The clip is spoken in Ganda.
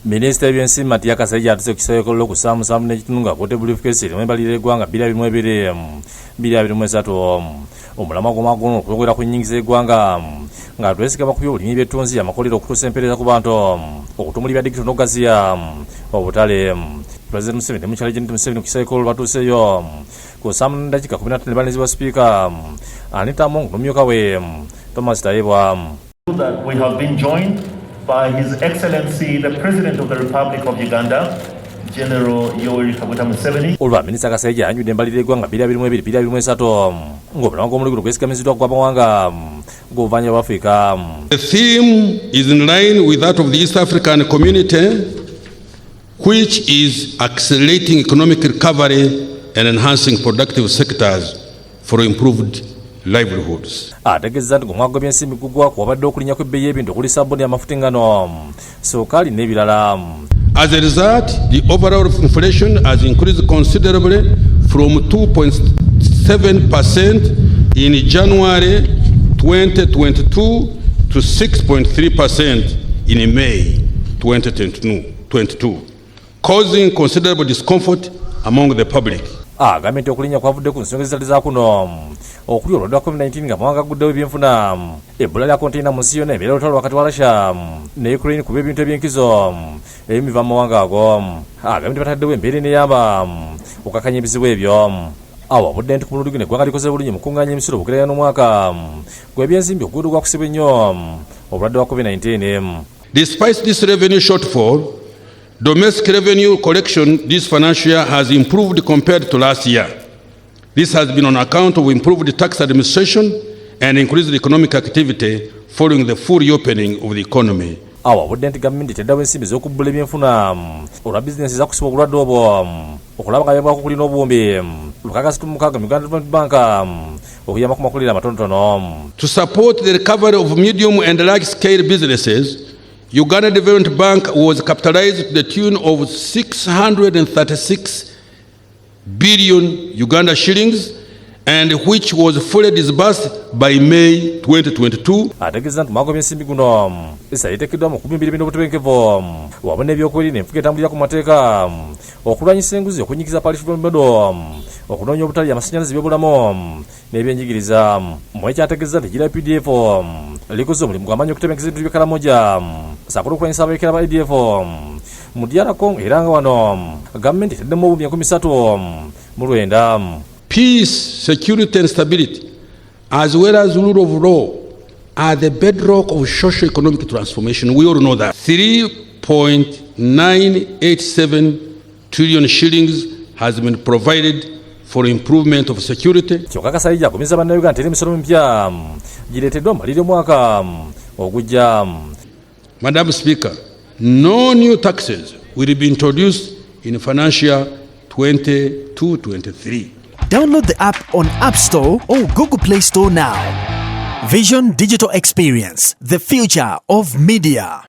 Minisita w'ebyensimbi Matia Kasaija atuse ku kisaawe Kololo ku ssaawa 7:30 nga akutte briefcase erimu embalirira y'eggwanga 2022 2023. Omulamwa gw'omwaka guno okwogera ku nnyingiza y'eggwanga nga twesigama ku byobulimi, ebyettunzi, amakolero, okutuusa empeereza ku bantu, okutumbula ebya digito n'okugaziya obutale. Pulezidenti Museveni ne mukyala Janet Museveni ku kisaawe Kololo batuuseeyo ku ssaawa 8:15 ne banizibwa Sipiika Anita Among n'omumyuka we Thomas Tayebwa. That we have been joined by His Excellency the President of the Republic of Uganda, General Yoweri Kaguta Museveni. Olwa Minisita Kasaija ayanjudde embalirira y'eggwanga 2022 2023 ng'omulamwa gw'omuluguno gwesigamiziddwa gw'amawanga g'obuvanjuba bwa Afrika. The theme is in line with that of the East African Community, which is accelerating economic recovery and enhancing productive sectors for improved livelihoods. Ategeeza nti ng'omwaka gw'ebyensimbi gugwako wabadde okulinnya kw'ebbeeyi y'ebintu okuli sabbuuni, amafuta, engano, sukaali n'ebirala. As a result, the overall inflation has increased considerably from 2.7% in January 2022 to 6.3% in May 2022, causing considerable discomfort among the public. Agambye nti okulinnya kwavudde ku nsonga ezitali za kuno okuli obulwadde bwa COVID-19 nga amawanga aguddewo ebyenfuna, ebbula lya konteyina mu nsi yonna, embeera olutalo wakati wa Russia ne Ukraine kuba ebintu ebyenkizo ebimu biva mu mawanga ago. Agambye nti bataddewo embeera eneyamba okukakanya ebizibu ebyo. Awo abudde nti ku mulundi guno eggwanga likoze bulungi mu kukuŋŋaanya emisolo obugereranya n'omwaka gw'ebyensimbi ogugudu gwakusibwa ennyo obulwadde bwa COVID-19. Despite this revenue shortfall, domestic revenue collection this financial year has improved compared to last year. This has been on account of improved tax administration and increased economic activity following the full reopening of the economy. Awo abudde nti gavumenti etaddewo ensimbi ez'okubbula ebyenfuna olwa bizinensi ezakusibwa obulwadde obwo okulaba nga yambwako kulina obuwumbi 636 mu Uganda Development Bank okuyamba ku makolero amatonotono. To support the recovery of medium and large scale businesses, Uganda Development Bank was capitalized to the tune of 636 billion Uganda shillings and which was fully disbursed by May 2022. Ategeeza nti omwaka gw'ebyensimbi guno essira liteekeddwa mu kubimbira ebintu obutebenkevu wamu n'ebyokwerinda, enfuga etambulira ku mateeka, okulwanyisa enguzi, okunyigiza parish model, okunoonya obutali, amasannyalaze, ebyobulamu n'ebyenjigiriza. Mwekyategeeza nti gira UPDF likoze omulimu gw'amaanyi okutebenkeza ebintu by'e Karamoja ssaako n'okulwanyisa abayeekera ba ADF mu DR Congo, era nga wano gavumenti eteddemu obuwumbi 3,039. Peace, security, and stability, as well as rule of law, are the bedrock of socio-economic transformation. We all know that. 3.987 trillion shillings has been provided for improvement of security. Kyokka Kasaija agumiza Bannayuganda nti era emisolo mipya gireeteddwa mu maliri omwaka ogujja. Madam Speaker, no new taxes will be introduced in financial year 22-23. Download the app on App Store or Google Play Store now. Vision Digital Experience, the future of media.